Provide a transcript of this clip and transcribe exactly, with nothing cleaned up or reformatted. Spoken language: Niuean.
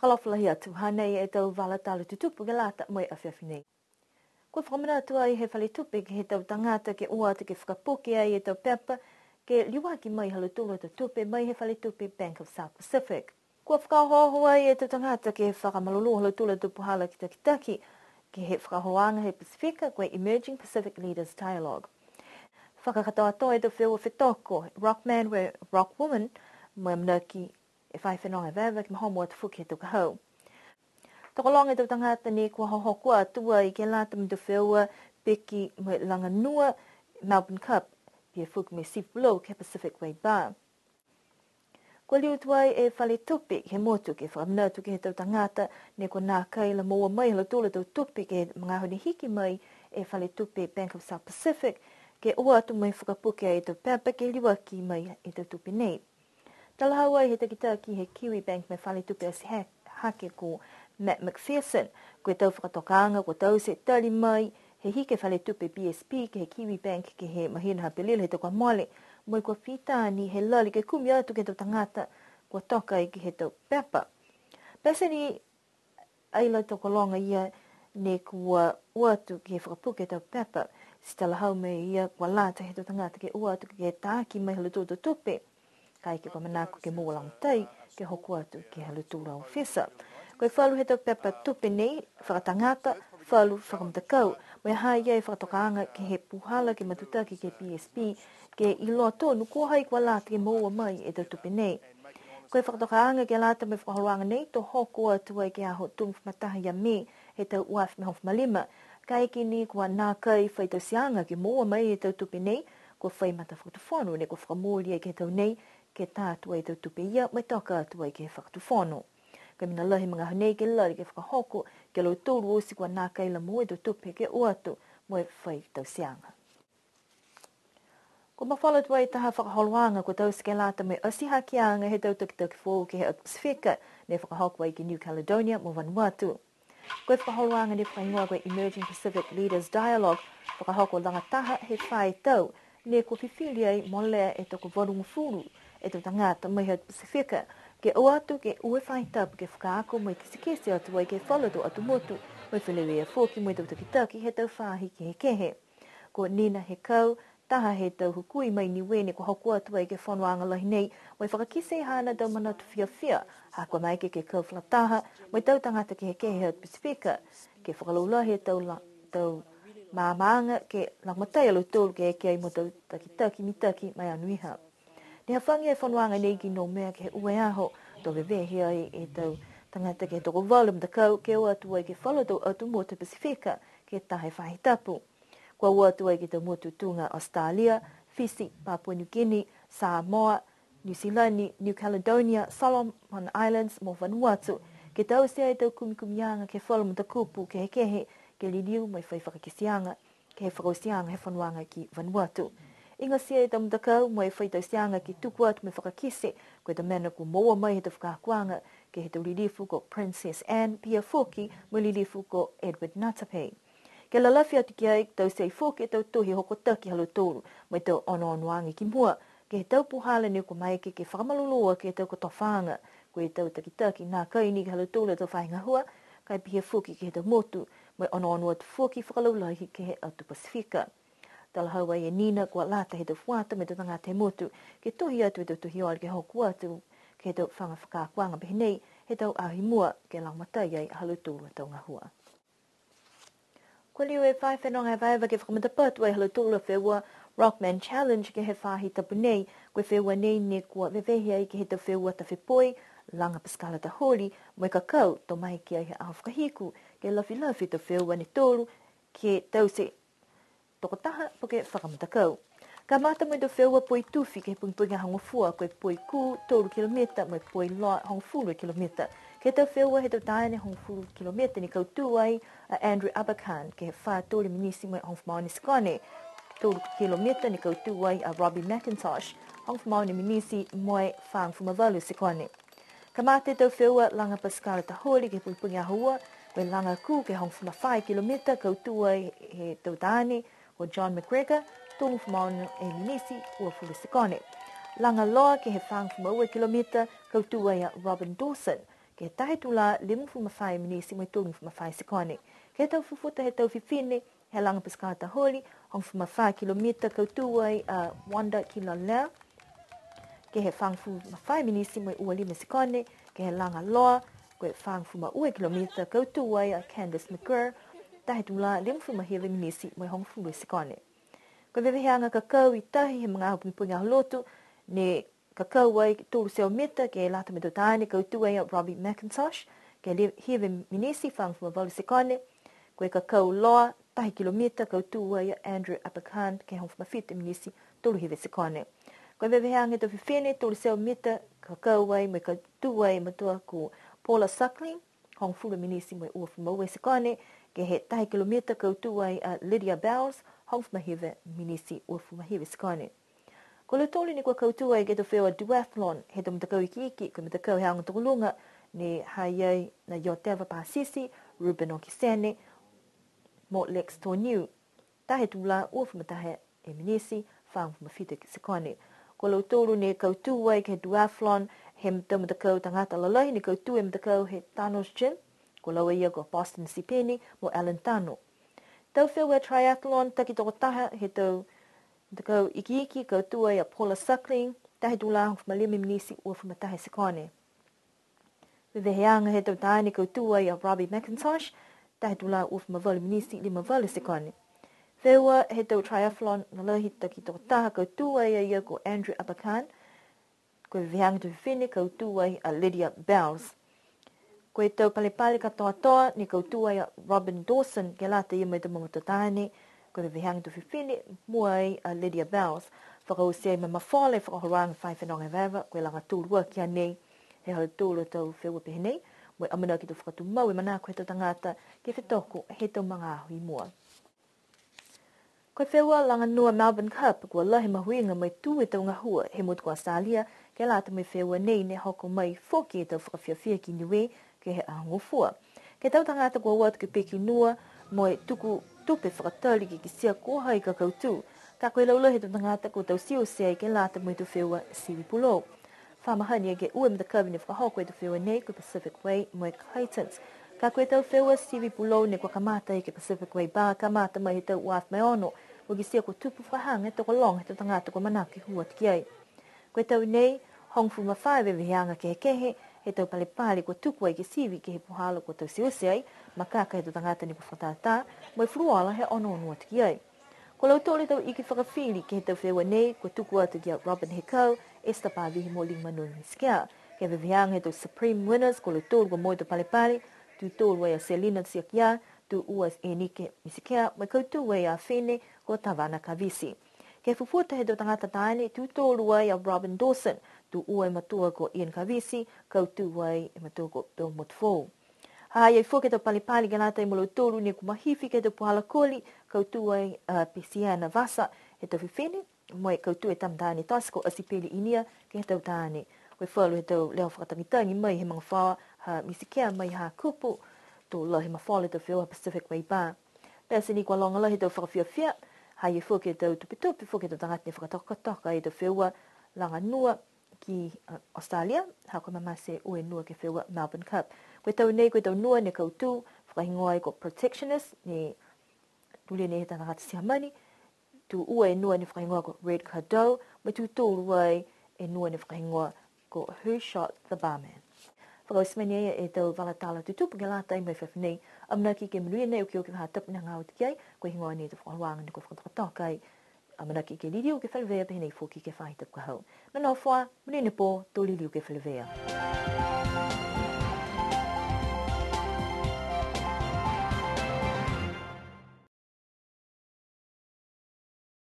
Fakaalofa lahi atu, hanei e tau vala tala tutupu ke lata mo e afiafi nei. Kua fakamanatu ai he fale tupe ke he tau tagata ke o atu ke fakapuke ai e tau pepa ke liuaki mai ha lautolu a tau tupe mai he fale tupe Bank of South Pacific. Kua fakaohooho ai e tau tagata ke fakamalolō ha lautolu a tau puhala ke takitaki ke he fakaholoaga he Pasifika, ko e Emerging Pacific Leaders Dialogue. Fakakatoatoa e tau feua fetoko, Rockman mo e Rockwoman, mo e amanaki e fai fenoga e veve ke mahomo atu foki he tau ka hau. Tokologa e tau tagata ne kua hohoko atu ai ke lata mo e tau feua piki mo e laga nua Melbourne Cup, pihia foki mo e Sifu Lou ke he Pacific Way Bar. Kua liu tuai e fale tupe he motu ke fakamanatu ke he tau tagata ne kua nākai la moua mai ha lautolu a tau tupe ke he magaaho ne hiki mai e fale tupe Bank of South Pacific, ke o atu mo e fakapuke ai e tau pepa ke liuaki mai e tau tupe nei. Talahau ai he takitaki he Kiwibank mo e fale tupe ati ha-, hake ko Matt McPherson, ko e tau fakatokaaga kua taute tali mai he hiki e fale tupe B S P ke he Kiwibank ke he mahina ha Apelila he tau kua mole, mo e kua fita ni he lali ke kumi atu ke he tau tagata kua toka ai ke he tau pepa. Pete ni ai la tokologa ia ne kua o atu ke fakapuke e tau pepa, ti talahau mai e ia kua lata he tau tagata ke o atu ke taaki mai ha lautolu a tau tupe. Kaeke kua manako ke moua lagomatai, ke hoko atu ke he ha lautolu a ofisa. Ko e falu he tau pepa tupe nei, fakatagata, falu fakamatakau, mo e ha i ai e fakatokaaga ke he puhala ke matutaki ke he B S P, ke iloa tonu ko hai kua lata ke moua mai e tau tupe nei. Ko e fakatokaaga ke lata mo e fakaholoaga nei, to hoko atu ai ke he aho tolugofulu ma taha ia Me he tau ua afe mo e hogofulu ma lima. Kaeke ni kua nākai fai tauteaga ke moua mai e tau tupe nei, kua fai matafakatufono ne kua fakamooli ai ke he tau nei, ke ta atu ai e tau tupe ia, mo e toka atu ai ke he fakatufono. Ko e mena lahi he magaaho nei ke lali ke fakahoko, ke he lautolu oti kua nākai la moua e tau tupe ke o atu, mo e fai tauteaga. Kua mafola tuai e taha fakaholoaga kua taute ke lata mo e ati hakeaga he tau takitaki foou ke he atu Pasifika, ne fakahoko ai ki New Caledonia mo Vanuatu. Ko e fakaholoaga ne fakahigoa ko e Emerging Pacific Leaders Dialogue, fakahoko lagataha he fā e tau, ne kua fifili ai molea e tokovalugofulu e tau tagata mai he atu Pasifika, ke o atu ke ua e faahi tapu ke fakaako mo e kitekite atu ai ke he falu tau atu motu, mo e feleveia foki mo e tau takitaki he tau faahi kehekehe. Ko Nina Hekau, taha he tau hukui mai Niue ne kua hoko atu ai ke he fonoaga lahi nei, mo e fakakite e haana tau manatu fiafia, ha kua maeke ke kau fakalataha mo e tau tagata kehekehe he atu Pasifika, ke fakalaulahi e tau la-, tau maamaaga ke lagomatai a lautolu ke eke ai mo tau takitaki mitaki ma e anoiha. Ne hafagi e fonoaga nei ki Noumea ke he ua e aho, to vevehe ai e tau tagata ke he tokovalu e matakau, ke o atu ai ke he falu tau atu motu Pasifika, ke taha e faahi tapu. Kua o atu ai ke he tau motu tuga Australia, Fisi, Papua New Guinea, Samoa, Niu Silani, New Caledonia, Solomon Islands mo Vanuatu, ke taute ai e tau kumikumiaga ke he falu matakupu kehekehe, ke liliu mo e fai fakakiteaga ke he fakaotiaga he fonoaga ki Vanuatu. Igatia e tau matakau mo e fai tauteaga ke tuku atu mo e fakakite, ko e tau mena kua moua mai he tau fakaakoaga, ke he tau lilifu ko Princess Anne, pihia foki mo e lilifu ko Edward Natapei. Ke lalafi atu ki ai, taute ai foki e tau tohi hokotaki ha lautolu, mo e tau onoonoaga ki mua, ke he tau puhala ne kua maeke ke fakamalolō aki e tau kotofaaga, ko e tau takitaki nākai ni ke he ha lautolu a tau faahi gahua, ka e pihia foki ke he tau motu, mo e onoono atu foki fakalaulahi ke he atu Pasifika. Talahau ai e Nina kua lata he tau fuata mo e tau tagata he motu, ke tohi atu e tau tohi ole ke hoko atu ke he tau faga fakaakoaga pehē nei, he tau aho i mua, ke lagomatai ai ha lautolu a tau gahua. Kua liu e fai fenoga evaeva ke fakamatapatu ai ha lautolu a feua Rockman Challenge ke he faahi tapu nei. Ko e feua nei ne kua vevehe ai ke he tau feua tafe poi, laga pasikala taholi, mo e kakau, to maeke ai he aho fakahiku, ke lafilafi e tau feua ne tolu, ke taute tokotaha po ke fakamatakau. Kamata mo e tau feua poi tufi ke he pogipogi Aho Gofua, ko e poi kū tolu kilomita mo e poi loa hogofulu kilomita. Ke he tau feua he tau taane hogofulu kilomita ne kautū ai a Andrew Aberkan ke he fā tolu minisi mo e hogofulu ma ono sekone. Tolu kilomita ne kautū ai a Robbie McIntosh, hogofulu ma ono minisi mo e fāgofulu ma valu sekone. Kamata e tau feua laga pasikala taholi ke he pogipogi Aho Ua, ko e laga kū ke hogofulu ma fā kilomita, kautū ai he tau taane, ko John McGregor, tolugofulu ma ono e minisi, uafulu sekone. Laga loa ke he fāgofulu ma ua kilomita, kautū ai a Robin Dawson, e taha e tulā limagofulu ma fā e minisi mo e tolugofulu ma fā e sekone. Ke he tau fufuta he tau fifine, he laga pasikala taholi, hogofulu ma fā kilomita kautū ai a Wanda Kilalea, ke he fāgofulu ma fā e minisi mo e ua lima e sekone. Ke he laga loa, ko e fāgofulu ma ua kilomita kautū ai a Candace McGirr, taha e tulā limagofulu ma hiva e minisi mo e hogofulu e sekone. Ko e veveheaga kakau i tahi he magaaho pogipogi Aho Lotu, ne kakau ai tolu e teau mita ke lata mo e tau taane, kautū ai a Robbie McIntosh, ke li-, hiva e minisi fāgofulu ma valu e sekone. Ko e kakau loa, taha e kilomita, kautū ai a Andrew Aberkan, ke hogofulu ma fitu e minisi tolu hiva e sekone. Ko e veveheaga he tau fifine, tolu e teau mita, kakau ai mo e kautū ai e matua ko Paula Suckling, hogofulu e minisi mo e uafulu ma ua e sekone. Ke he taha e kilomita, kautū ai a Lydia Bowles, hogofulu ma hiva e minisi uafulu ma hiva e sekone. Ko lautolu ne kua kautū ai ke he tau feua duathlon, he tau matakau ikiiki, ko e matakau he aoga tokoluga, ne ha i ai a Ioteva Pasisi, Ruben Okesene, mo Lex Toniu, taha e tulā uafulu ma taha e minisi fāgofulu ma fitu e sekone. Ko lautolu ne kautū ai ke he duathlon, he tau matakau tagata lalahi, ne kautū e matakau he Tano's Gym, ko laua ia ko Boston Sipeni, mo Alan Tano. Tau feua triathlon takitokotaha he tau matakau ikiiki, kautū ai a Paula Suckling, taha e tulā hogofulu ma lima e minisi uafulu ma taha e sekone. Veveheaga he tau taane, kautū ai a Robbie McIntosh, taha e tulā uafulu ma valu e minisi lima valu e sekone. Feua he tau triathlon lalahi takitokotaha, kautū ai a ia ko Andrew Aberkan. Ko e veveheaga he tau fifine, kautū ai a Lydia Bowles. Ko e tau palepale katoatoa ne kautū ai a Robin Dawson, ke lata ia mo e tau momoto taane. Ko e veveheaga he tau fifine, mua ai a Lydia Bowles. Fakaoti ai mo e mafola e fakaholoaga fai fenoga evaeva, ko e laga tolu aki a nei he ha lautolu a tau feua pehē nei, mo e amanaki to fakatumau e manako he tau tagata ke fetoko he tau magaaho i mua. Ko e feua laga nua Melbourne Cup, kua lahi e mahuiga mo e tū e tau gahua he motu ko Australia, ke lata mo e feua nei ne hoko mai foki e tau fakafiafia ki Niue ke he aho gofua. Ke he tau tagata kua o atu ke piki nua mo e tuku tupe fakatali ke kitia ko hai ka kautū. Ka ko e laulahi he tau tagata kua tauteute ai ke lata mo e tau feua sivi pulou. Fa mahani ke ua e matakavi ne fakahoko e tau feua nei, ko e Pacific Way mo e Clayton's. Ka ko e tau feua sivi pulou nei kua kamata ke he Pacific Way Bar, kamata mai he tau ua afe mo e ono, kua kitia kua tupu fakahaga e tokologa he tau tagata kua manako ke hū atu ki ai. Ko e tau nei, hogofulu ma fā e veveheaga kehekehe he tau palepale kua tuku ai ke sivi ke he puhala kua tauteute ai, makaka he tau tagata ne kua fakatātā, mo e fuluola he onoono atu ki ai. Ko lautolu e tau iki fakafili ke he tau feua nei, kua tuku atu ki a Robin Hekau, Esther Pavihi mo Lingmanu Misikea. Ke he veveheaga he tau Supreme Winners, ko lautolu kua moua e tau palepale, tū tolu ai a Selina Tiakia, tū ua Enike Misikea, mo e kautū ai a fifine ko Tavana Kavisi. Ke he fufuta he tau tagata taane, tū tolu ai a Robin Dawson, tū ua e matua ko Ian Kavisi, kautū ai e matua ko Bill Motufoou. Ha ha i ai foki e tau palepale ke lata mo lautolu ne kua mahifi ke he tau puhala koli, kautū ai a Pesiana Vasa he tau fifine, mo e kautū e tama taane tote ko Asipeli Inia ke he tau taane. Ko e falu he tau leo fakatagitagi mai he magafaoa ha Misikea mai Hakupu, to lahi e mafola he tau feua Pacific Way Bar. Pete ni kua loga lahi e tau fakafiafia, ha ha i ai foki e tau tupetupe foki he tau tagata ne fakatokatoka e tau feua laga nua ki, a, Australia, ha kua mamate e ua e nua ke he feua Melbourne Cup. Ko e tau nei, ko e tau nua ne kautū, fakahigoa ai ko Protectionist, ne tulia nei he tau tagata Siamani, tū ua e nua ne fakahigoa ko Red Cadeau, mo e tū tolu ai e nua ne fakahigoa ko Who Shot the Barman. Fakaoti mai nei e tau vala tala tutupu ke lata mo e afiafi nei, amanaki ke monuina e okioki faahi tapu ne hagaao atu ki ai, ko e heigoa nei e tau fakaholoaga ne kua fakatokatoka ai. Amanaki ke liliu ke feleveia pehē nei foki ke he faahi tapu ka hau. Nonofo ā, monuina e pō, to liliu ke feleveia.